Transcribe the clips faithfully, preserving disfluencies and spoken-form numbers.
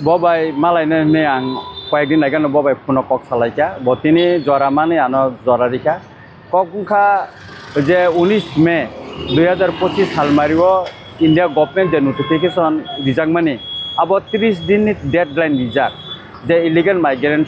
Bo bai malaina hinwi ang koyekdin aigano bo bai phuno kok salaikha. Bo tini jora mani ano jora rikha. Kok wngkha je unis May dui hazar pochis salmario India government je notification rijakmani, abo tris dinni deadline rijak je illegal migrant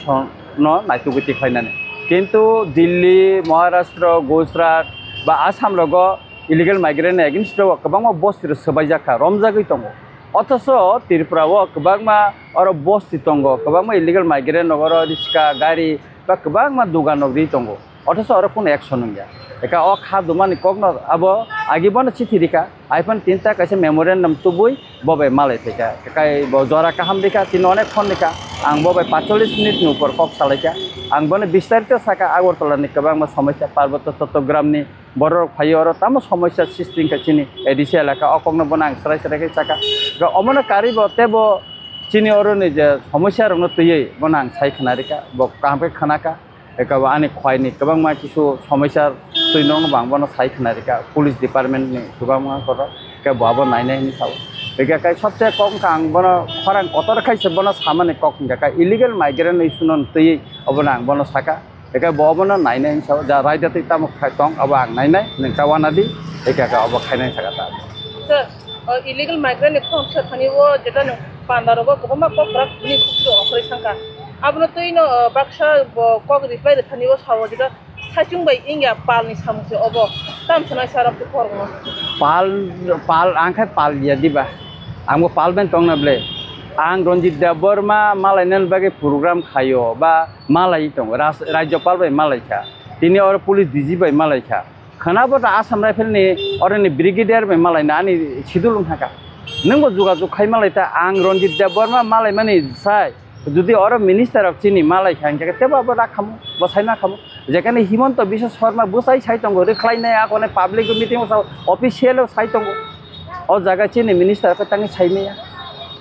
no naitugwi tikhlainani. Kintu Delhi, Maharashtra, Gujarat ba Assam rogo illegal migrant ni against o kwbangma bosti rok swbaijak kha, romjagwi tongo. Othoso Tripura o kwbangma oro bosti tongo, kwbangma illegal migrant rok oro riska, gari ba kwbangma dugan rok ri tongo. Othoso oro kunu action wngya. Eka o kha dumani kokno abo agi bono chithi rikha, iphone tinta kaisa memorandum tubui bo bai malai phaikha. Kai bo jora kaham rikha, tini onek phone rikha. Ang bo bai paitsollis minute ni upor kok salaikha. Ang bono bistarito saka Agartala ni kwbangma somosya, Parbotto Chottogram ni borok rok phaio oro tamo somosya sristi wngkha chini A D C elaka, o kokno bono ang srai srai khe saka. Ga omono karwi bo tebo chini oro ni je somosya rokno twiwi bono ang sai khna rikha, bo kaham khe khna kha. Eka bo ani khwai ni kwbangma kisu somosya twi nokno bo ang bono sai khna rikha, police department ni kwbangma borok, eka bo abo nainai hinwi sao. Eka kai sobse kok wngkha ang bono khorang kotor khai se bono samani kok wngkha, kai illegal migrant issue no twiwi obono ang bono saka. Eka bo obono nainai hinwi sao, ja raida twi tamo khai tong abo ang nainai, nwng ta wana di, eka ka obo khainai saka ta. Sir, o illegal migrant ni khorang bwsa thani o jeta nwng panda rogo kwbangma kok kwrak hwnwi khukti rok okhorwi sangkha. Abono twi no, o, baksa bo kok reply rwthani o sao jeta saichung bai wngya pal ni samung se obo. Tam sanai sara bukhorok no. Pal, pal, ang khai pal ya diba. Ang bo pal ben tong na ble. Ang Ranjit Debbarma malainani bagwi program khaio ba malai tongo. Ras-, Rajyapal bai malai kha. Tini oro police D G bai malai kha. Khwnabo ta Assam Rifle ni oroni brigadier bai malai na ani sidul wng kha. Nwng bo jogajog khai malai ta, ang Ranjit Debbarma malai mani sai. Jodi oro minister rok chini malai kha, hingkhe tebo abo rakhamu, bo sai ma khamu. Jekhane Himanta Biswa Sarma bwsai sai tongo, rwkhlai nai, akone public meeting o sao, official o sai tongo. O jaga chini minister khe tangwi sai maya.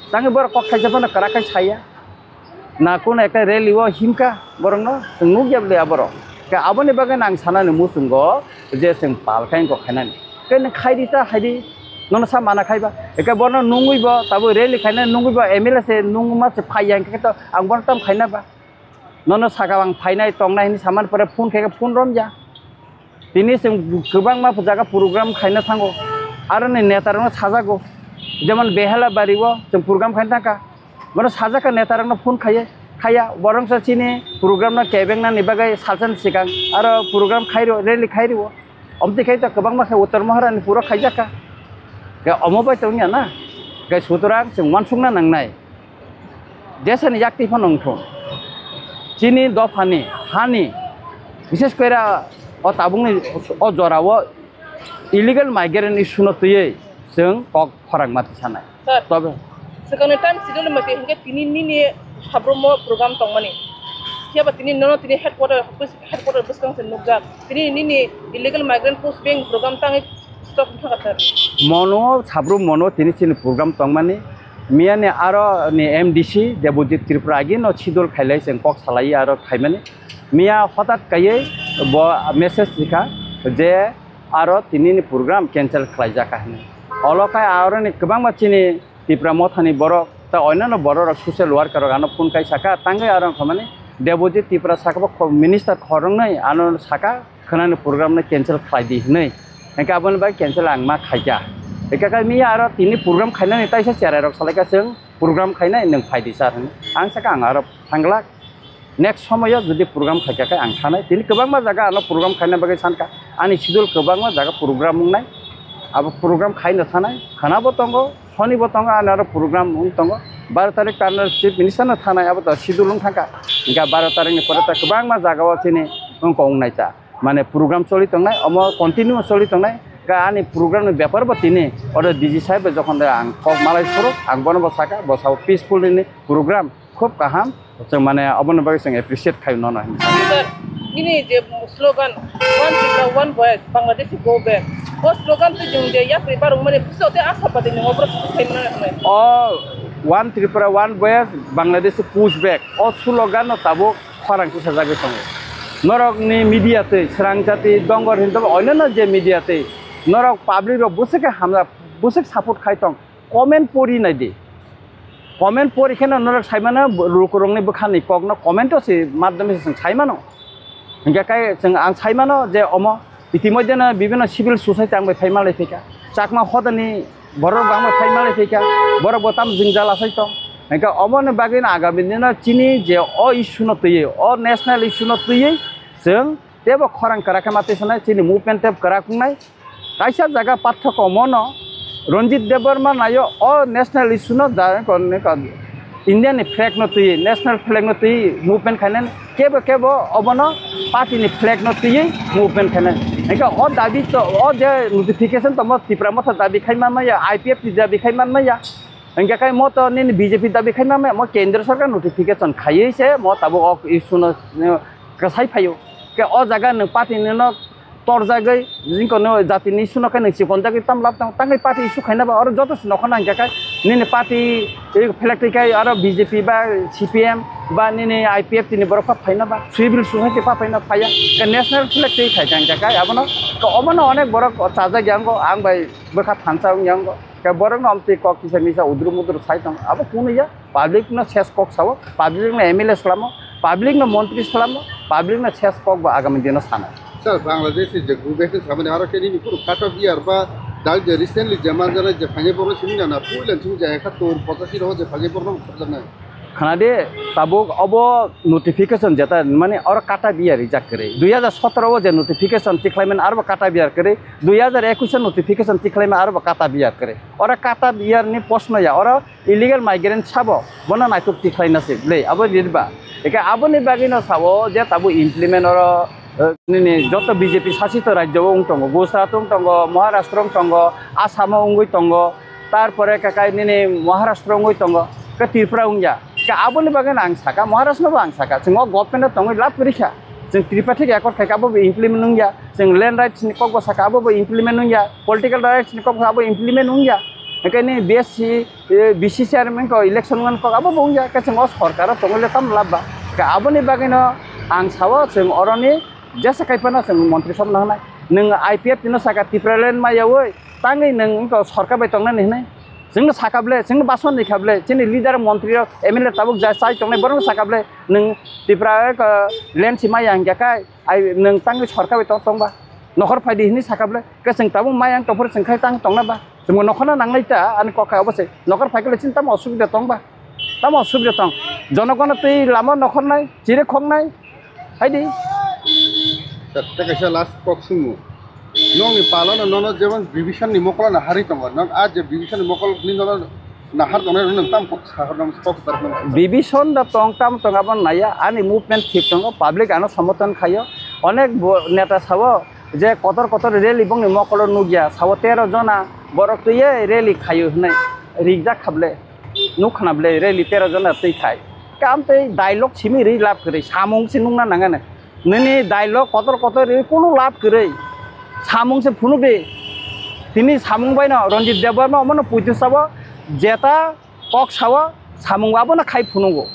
Tangwi borok kok thaisa phano kwrak khai saya. Na kuno ekta rally o himkha borokno, chwng nukya bwle aborok. Khe aboni bagwi ang sanani muchungo je chwng pal khai wngkha khainani. Khe nwng khai di ta hai di, nono sa mana khai ba. Eke bono nungwi bo, tabuk rally khaina nungwi bo M L A se nungma se phai ya, hingkhe to ang bono tam khaina ba. Nono saka ang phainai tongnai hinwi samani pore phone khe phone romya. Tini chwng kwbangma jaga program khaina thango. Aroni neta rokno sajago. Jemon Behala bari o chwng program khaina thangkha. Bono sajak kha neta rokno phone khaiye, khaiya, borok sa chini program no kebengnani bagwi salsa ni swkang aro program khairo, rally khairo. Omtwi khai ta kwbangma khe Uttar Maharani puro khaijak kha. Khe omo bai tongya na, khe sutorang chwng uansukna nangnai. Desani yaktwi phano wngthung. Chini dophani, hani, bishes kore o tabukni o jorao illegal migrant issue no twiwi chwng kok khorang ma tisanai. Sir, tobe swkangni time schedule mate hinkhe tini nini sabromo program tongmani. Phiya ba tini nono tini headquarter, headquarter bwskang se nukjak. Tini nini illegal migrant post bank program tangwi stop wngkha sir. Mono sabro mono tini chini program tongmani. Miyani aro ni M D C Debojit Tripura agi no sidul khailai chwng kok salai aro khaimani. Miya hotat kaiwi bo message rikha je aro tini ni program cancel khlaijak kha hinwi. Olo khai aroni kwbangma chini Tipra Mothani borok tei onyanno borok rok social worker rok ano phone kai saka tangwi aro wngkha mani Debojit Tripura saka bo kho-, minister khoroknwi ano saka khwnani program no cancel khlai di hinwi. Hingkhe aboni bai cancel ang ma khaikha. Hingkhe khe miya aro tini program khainani taisa cherai rok salaikha chwng program khainai nwng phai di sir hinwi. Ang saka ang aro thanglak. Next somoyo jodi program khaikha khe ang thanai. Tini kwbangma jaga ano program khaina bagwi sankha. Ani schedule kwbangma jaga program wngnai. Abo program khaina thanai. Khwnabo tongo, sonibo tongo, ani aro program wng tongo. Baro tarik tarno chief minister no thanai, abo to schedule wng thangkha. Hingkha baro tarik ni pore ta kwbangma jaga o chini wngkha wngnai ta. Mane program choli tongnai, omo continue choli tongnai. Ka ani program ni bepar bo tini oro D G sahib bai jokhon de ang kok malai phuru, ang bono bo saka, bo sao peaceful ni program khub kaham. Chwng mane obono bagwi chwng appreciate khai nono hinwi. Sir, nini je slogan, "One Tripura, one voice, Bangladesh go back." O slogan twi chwng je yapri barung mani bwswk tei asa pati ni oborok khai mano hinwi. O "One Tripura, one voice, Bangladesh push back." O slogan no tabuk khorang tisajagwi tongo. Norokni media twi, Srang Jati, Dongor hinwi tei onyanno je media twi, norok public rok bwswk khe hamjak, bwswk support khai tong, comment pori nai di. Comment pori kheno norok sai mano, lukurokni bwkhani kokno comment-o se madhyome se chwng sai mano. Hingke kai chwng ang sai mano je omo itimodhyeno bibhinno civil society ang bai phai malai phaikha, Chakma hodani borok bo ang bai phai malai phaikha, borok bo tamo jwngjal asai tong. Hingke omoni bagwino agami dino chini je o issue no twiwi, o national issue no twiwi chwng tebo khorang kwrak khe ma twi sanai, chini movement tebo kwrak wngnai. Kaisa jaga pathak omono Ranjit Debbarma naio o national issue no ja-, kon-, kon-, India ni flag no twi, national flag no twi movement khainani, kebo kebo obono party ni flag no twi movement khainani. Hingke o dabi to, o je notification to mo Tipra Motha dabi khai man maya, I P F T dabi khai man maya. Hingke kai mo to nini B J P dabi khai man maya, mo kendra sarkar notification khaiwi se mo tabuk o issue no, no kwsai phaio. Ke o jaga nwng party ni no torjagwi, jingkono jatini issue no khe nwng chikonjagwi tam lab tang, tangwi party issue khaina ba, oro joto se nokhorno hingkha khe nini party, eh, flag twi khe oro B J P ba C P M ba nini I P F T ni borok pha phaina ba, civil society pha phaina phaiya, khe national flag twi khai kha hingkha khe abono, khe obono onek borok chajak yango, ang bai bwkha thansa wng yango, khe borokno amtwi kok kisa misa udru mudru sai tongo, abo kunu ya. Public no ses kok sao, public no M L A salamo, public no montri salamo, public no ses kok bo agami dino sanai. Sir, Bangladesh ni je group action samani aro khe nini kunu cut off year ba dal je recently je manjana je phainai borok simi na na puilan simi je ekhattor pochashi rogo je phainai borok no khorjaknai. Khana de tabuk obo notification jeta mani oro cut off year rijak kwrwi. Dui hajar sotoro o je notification tikhlai mani aro bo cut off year kwrwi. Dui hajar ekush o notification tikhlai mani aro bo cut off year kwrwi. Oro cut off year ni post no ya oro illegal migrant sabo, bono naitok tikhlaina se, ble, abo rirba. Eke aboni bagwi no sao je tabuk implement oro, eh, nini joto B J P sasito rajyo o wng tongo, Gujarat wng tongo, Maharashtra wng tongo, Assam o wngwi tongo, tarpore kakai nini Maharashtra wngwi tongo, ke Tripura wngya. Ke aboni bagwi no ang saka, Maharashtra no bo ang saka, chwng o government o tongwi lab kwrwi kha. Chwng Tripartite accord khai kha, abo bo implement wngya. Chwng land rights ni kok bo saka, abo bo implement wngya. Political rights ni kok bo abo implement wngya. Hingke ni B S C, eh, B C chairman ko election wngmani kok abo bo wngya. Hingke chwng o sorkar o tongwi le tamo lab ba. Hingke aboni bagwi no ang sao chwng oroni jesa kai phano chwng montri somno hwnai. Nwng I P F T no saka Tipraland maya oi, tangwi nwng wngkha sorkar bai tongnani hwnwi. Chwngno saka ble, chwngno bason rikha ble, chini leader montri rok M L A tabuk ja chai tongnai borokno saka ble, nwng Tripura, eh, land si maya hingya kai, ai nwng tangwi sorkar bai tong tongba. Nokhor phaidi hwnwi saka ble, ke chwng tabuk maya wng tongphuru chwng khai tang tongna ba. Chwngbo nokhorno nangnai ta, ani kok khai obo se. Nokhor phai khe le chini tamo osubida tongba. Tamo osubida tong. Jonogono twi lama nokhornai, chiri khoknai. Haidi. Sir, tei kaisa last kok swngmung. Nokni palono nono jemon Bibhishan ni mokolo no harwi tongo. Nok a je Bibhishan ni mokol ni nono nahar tongnai rok nwng tam kok sahor nang kok tar nang. Bibhishan da tong tam tong abo naya ani movement thik tongo, public ano somoton khayo. Onek bo neta sabo je kotor kotor rally bongni mokolo nukya, sabo tero jona borok twiye rally khayo hwnwi rijak khable. Nuk khna ble rally tero jona twi khai. Kam tei dialogue simi ri lab kwrwi samung se nungna nangano. Nini dialogue kotor kotor ri kunu lab kwrwi. Samung se phunuk di. Tini samung bai no Ranjit Debbarma omono puitu sabo jeta kok sao samung abono khai phunugo.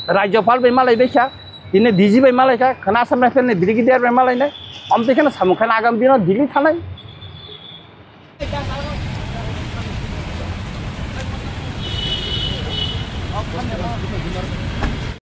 Rajyopal bai malai bai kha, tini D G bai malai kha, khana Assam Rifle ni brigadier bai malai nai. Omtwi kheno samung khana agam dino Delhi thanai.